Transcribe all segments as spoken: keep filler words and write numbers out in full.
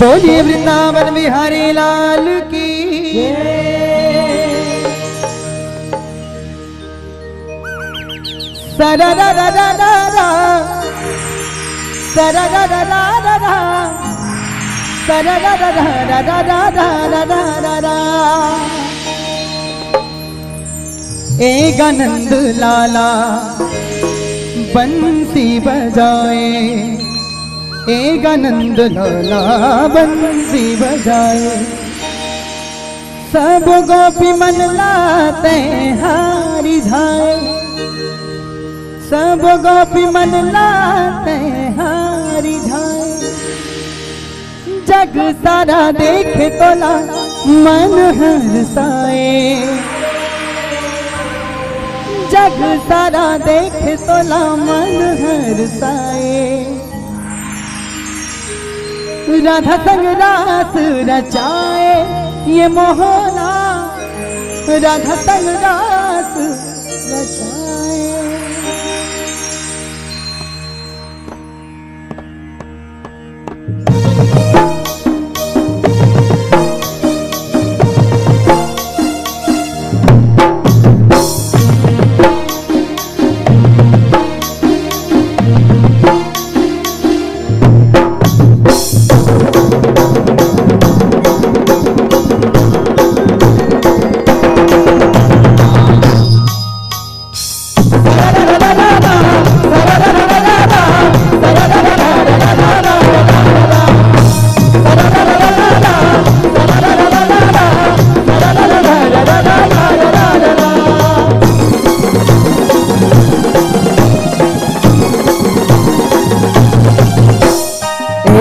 बोलिए वृंदावन बिहारी लाल की। सरा रा रा रा रा रा, सरा रा रा रा रा रा, सरा रा रा रा रा रा रा रा रा रा। ए गनंद लाला बंसी बजाए, ए गनंद लाला बंसी बजाए। सब गोपी मन लाते हारी जाए, सब गोपी मन लाते हारी जाए। जग सारा देखे तोला मन हरसाए, जग सारा देखे तोला मन हरसाए। राधा संग रास रचाए ये मोहना, राधा संग रास रचाए।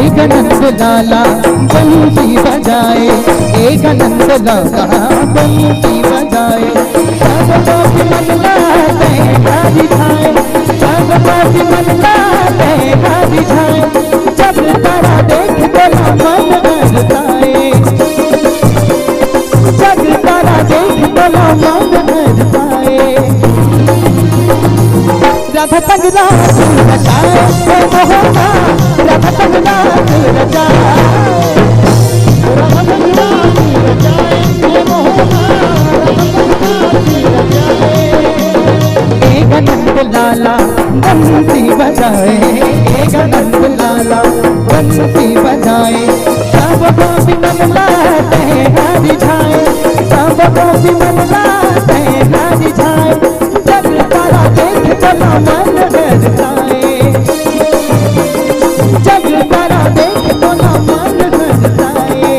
एक नंद लाला बंसी बजाए, एक नंद लाला बंसी बजाए। सब गोपी मन लाते हारी जाए, सब गोपी मन लाते हारी जाए। जग तारा देख तोला मन हरसाए, जग तारा देख तोला मन हरसाए। राधा संग रास रचाए, हे मोहना, राधा संग रास रचाए। राधा संग रास रचाए, हे मोहना, राधा संग रास रचाए। एक नंद लाला बंसी बजाए, एक नंद लाला बंसी बजाए। सब गोपी मन लाते हारी जाए, सब गोपी मन लाते हारी जाए। जग तारा देख तोला मन हरसाए, जग तारा देख तोला मन हरसाए।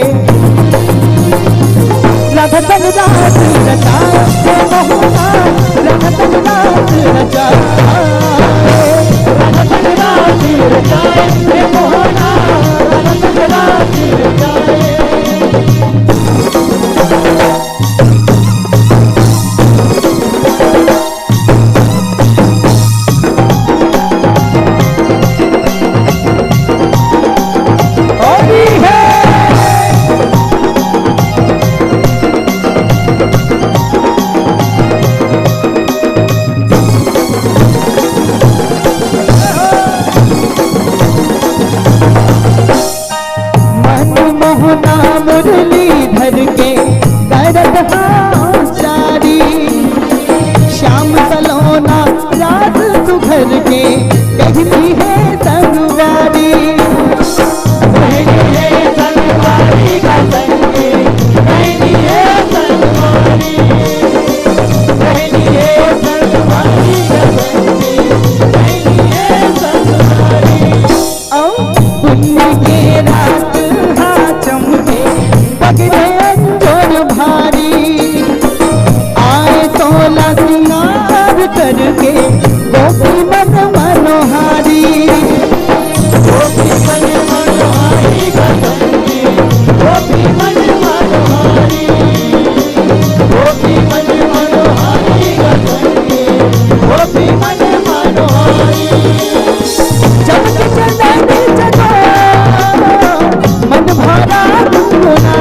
राधा संग रास रचाए, हे मोहना, राधा संग रास रचाए। राधा संग रास रचाए, हे मोहना, राधा संग रास रचाए। मनमोहना मुरलीधर के करत हां चारी, श्याम सलोना रास सुघर के कहती है संगवारी। कहती है संगवारी का संगी, कहती है संगवारी। कहती है संगवारी का संगी, कहती है संगवारी। अउ पुन्नी के रात हा चमके, पगरे अंजोर भारी। आए सोला सिंगार करके, गोपी मन मनोहारी। गोपी मन मनोहारी का संगी, गोपी मन मनोहारी। गोपी मन मनोहारी का संगी, गोपी मन मनोहारी। चमक चंदन जगो, मन भरा गुनगुना।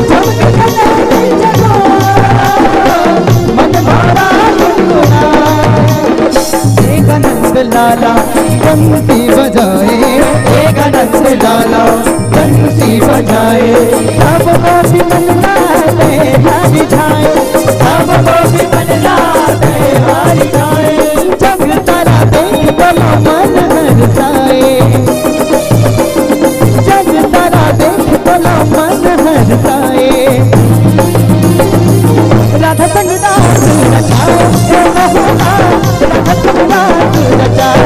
चमक चंदन जगो, मन भरा गुनगुना। एक नंद लाला बंसी बजाए, एक नंद से लाला बंसी बजाए, सब गोपी मन लाते हार जाए, सब गोपी मन लाते हार जाए। जग तारा देख बोलो मन हरसाए, जग तारा देख बोलो मन हरसाए। राधा संग रास रचाए, हे मोहना, राधा संग रास रचाए।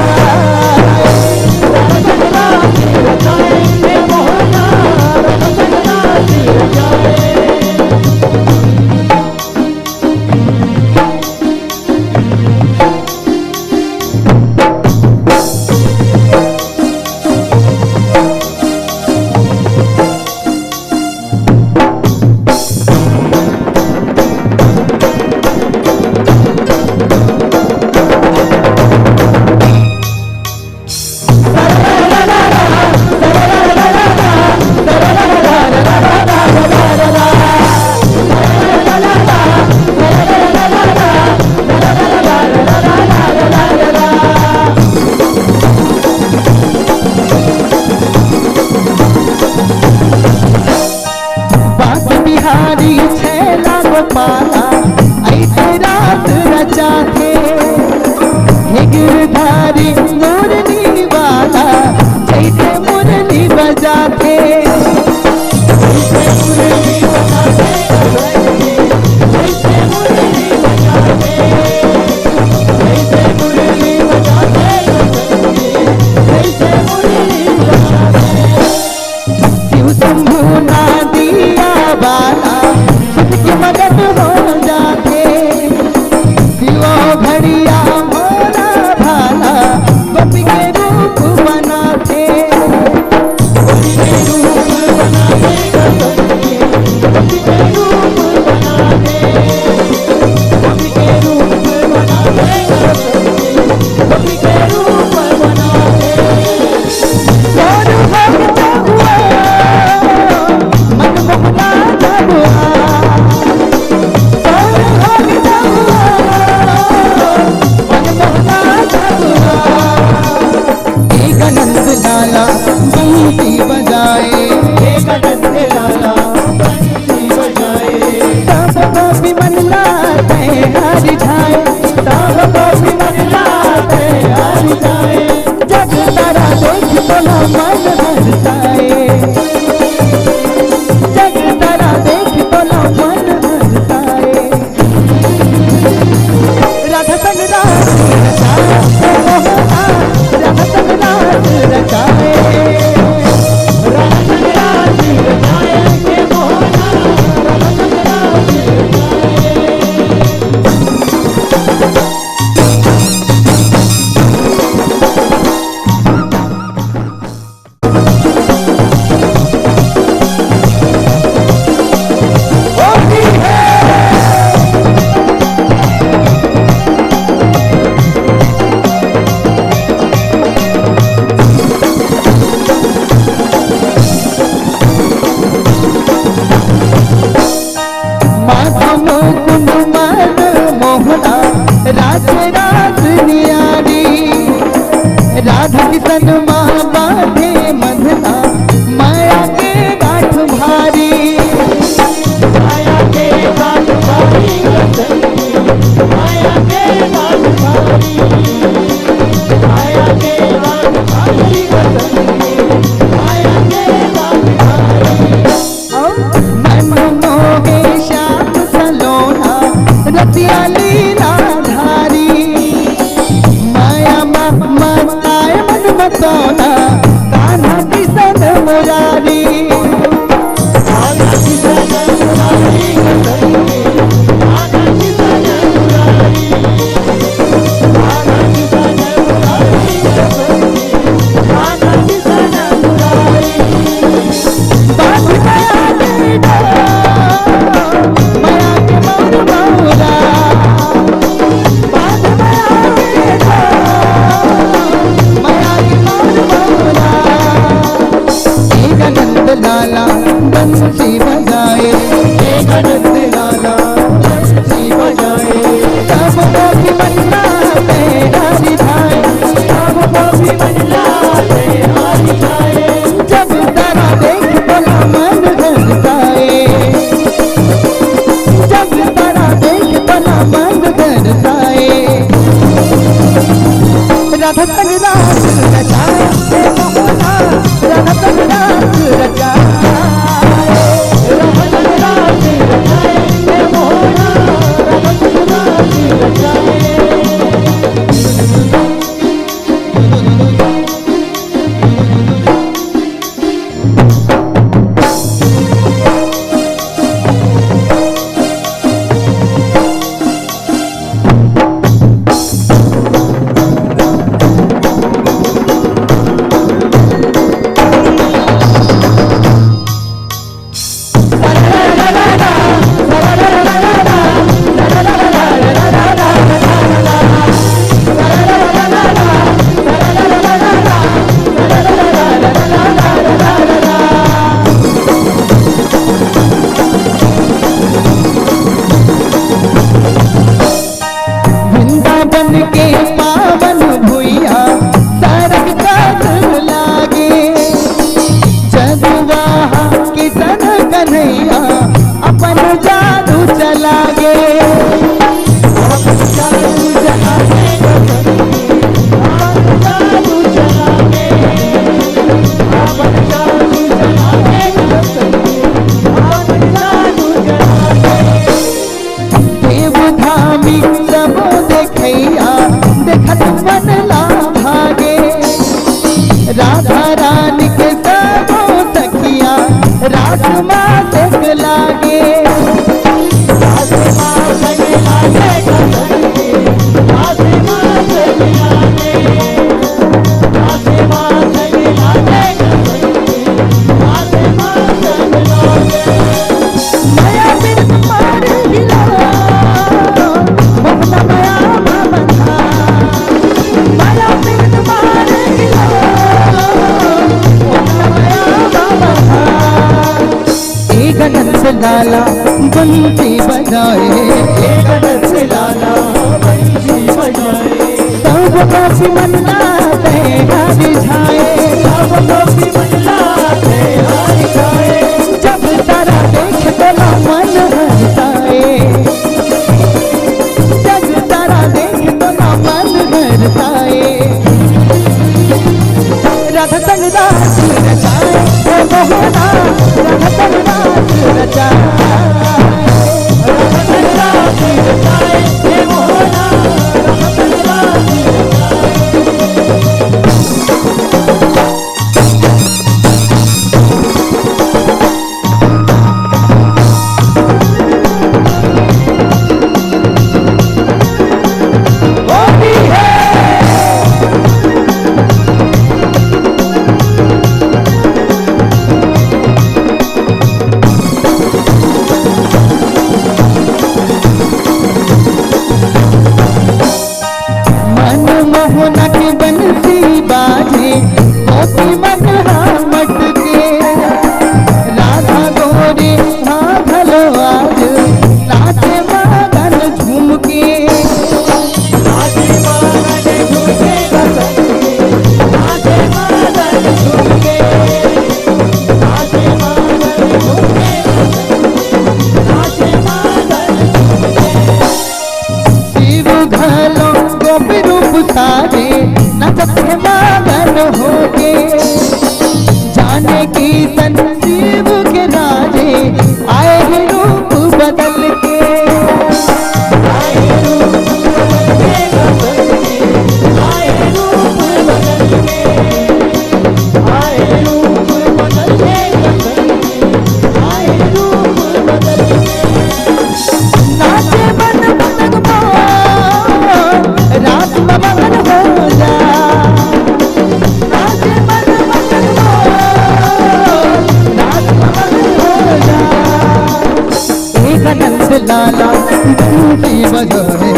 बांस बिहारी छैला गोपाला, ऐसे रास रचाथे। हे गिरधारी मुरली वाला, जैसे मुरली बजाथे। शिव शंभु नादिया वाला, सुन के मगन हो जाथे। शिव घड़िया भोला भाला, गोपी के रूप बनाथे। गोपी के रूप बनाथे, गोपी के रूप बनाथे, गोपी के रूप बनाथे, गोपी के रूप बनाथे। एक आनंद लाला बंसी बजाए, एक आनंद लाला बंसी बजाए। सब गोपी मन लाते हार जाए, सब गोपी मन लाते हार जाए। जग तारा देख बोलो मन हरसाए, जग तारा देख बोलो मन हरसाए। राधा संग रास रचाए, राधा संग रास रचाए। माधव मुकुंद मदन मोहना, रास रास नियारी। राधा किशन मा बांधे मधना, माया के गांठ भारी। माया के गांठ भारी वतन की, माया के गांठ भारी। माया के गांठ भारी वतन की, माया के गांठ भारी। मन मोहे श्याम सलोना, रसिया लीला धारी। माया मा मस्ताए मन मतोना, कान्हा किशन लागे। देवधामी सबो देखैया, देखत मन ला भागे। राधा रानी के सबो सखिया, रात मा देख लागे। ए गणेश लाला बंसी बजाए, ए गणेश लाला बंसी बजाए। सब गोपी मन ला तैयारी झाए, सब गोपी मन ला तैयारी झाए। जब तारा देख तो ना मन हरसाए, जब तारा देख तो ना मन हरसाए। राधा संग रास रचाए, हे मोहना, राधा संग रास रचाए। राधा संग रास रचाए, हे मोहना, राधा संग रास रचाए। मनमोहनक बंसी बाजे, गोपी मन हा मटके। राधा गोरी हा घलो आज, नाचे मगन झूम के। शिव घलो गोपी रूप साजे, नचत हे मगन होके। जाने किसन शिव के राजे, आए हे रूप बदल के। नाचे मन मगन हो, रास में मगन हो जा। नाचे मन मगन हो, रास में मगन हो जा। ए गणेश लाला बंसी बजाए,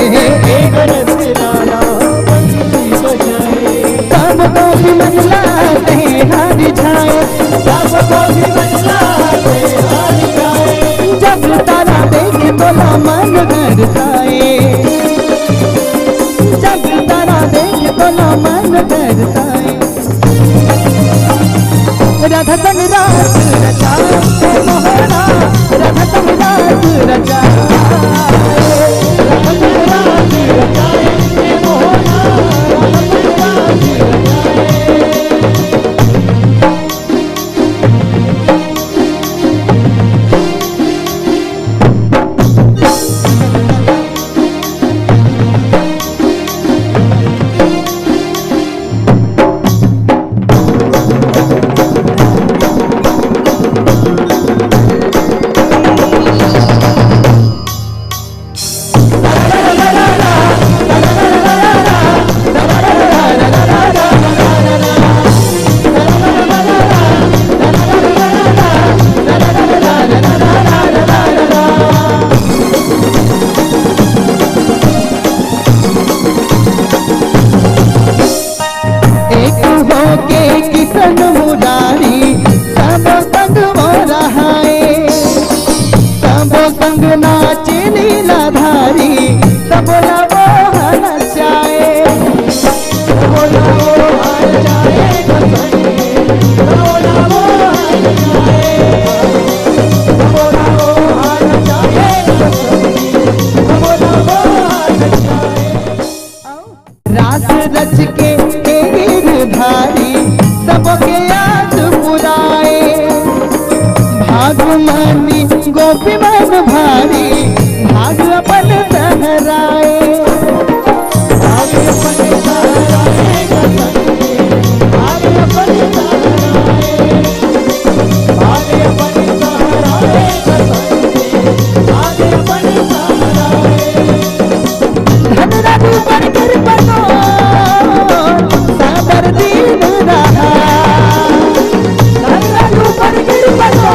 ए गणेश लाला बंसी बजाए। सब गोपी मन ला तैयारी झाए, सब गोपी मन ला तैयारी झाए। जब तारा देख तो ना मन हरसाए, जब तारा देख तो ना मन हरसाए। राधा संग रास रचाए, हे मोहना, राधा संग रास रचाए। राधा संग रास रचाए, हे मोहना, राधा संग रास रचाए। एक होके किशन मुरारी, सब संग मोरा हाय। सब संग नाचे लीलाधारी, सब ला मोहन चाहे। सब ला मोहन चाहे, सब ला मोहन चाहे। सब ला मोहन चाहे। धन राजू पर कृपा तो साबर दीन रहा। धन राजू पर कृपा तो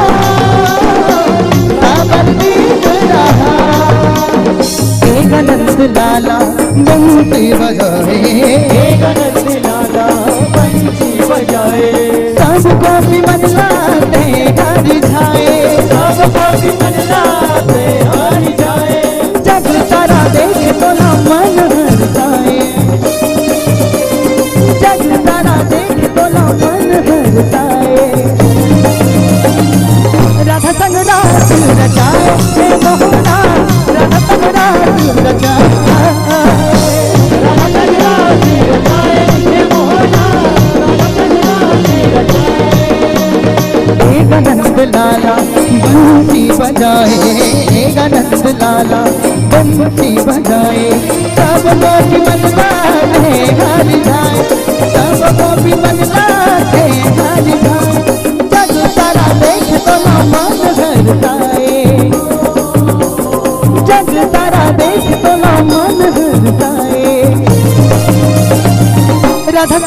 साबर दीन रहा। एक नंद लाला बंसी बजाए। एक नंद लाला बंसी बजाए। सब गोपी मन लाते हर जाए। सब गोपी मन लाते हर जाए। जग तारा देख तोला मन हर जाए। जग तारा देख तोला मन हर जाए। राधा संग रास रचाए, हे मोहना, राधा संग रास रचाए। राधा संग रास रचाए, हे मोहना, राधा संग रास रचाए। एक नंद लाला बंसी बजाए, एक नंद लाला बंसी बजाए। सब गोपी मन लाते हर जाए, सब गोपी मन लाते हर जाए। जग तारा देख तोला मन हरताए। जग तारा देख तोला मन हरताए। राधा